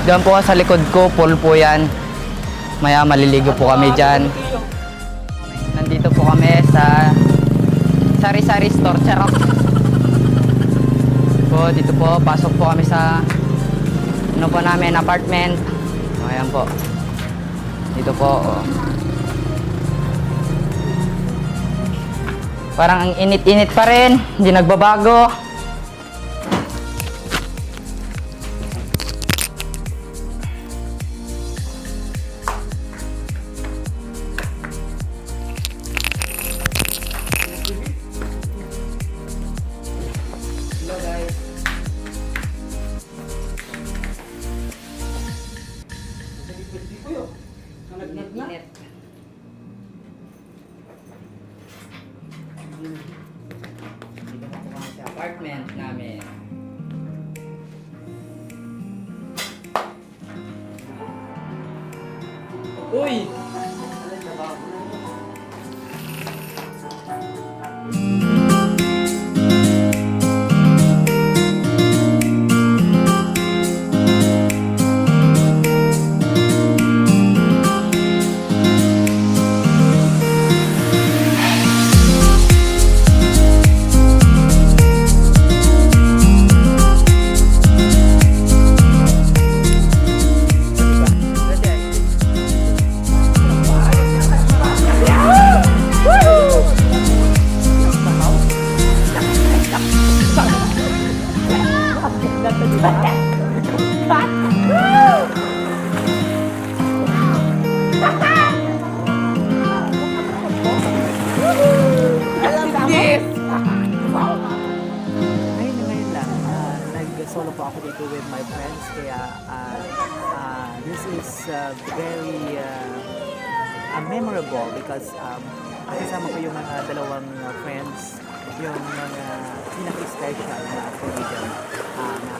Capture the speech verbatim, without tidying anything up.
Diyan po sa likod ko, pool po yan. Maya maliligo po kami diyan. Nandito po kami sa Sari-Sari Store. Charot! Po, dito po, pasok po kami sa ano po namin, apartment. Ayan po. Dito po, oh. Parang ang init-init pa rin, hindi nagbabago. Hello, guys. Init. Dito na po kami sa apartment namin. Uy! Ngayon na ngayon lang, ah, nag-solo po ako dito with my friends, kaya, ah, ah, this is, ah, very, ah, ah, memorable because, um, kasama ko yung mga dalawang, ah, friends, yung mga pinaka-special na kaibigan, ah, na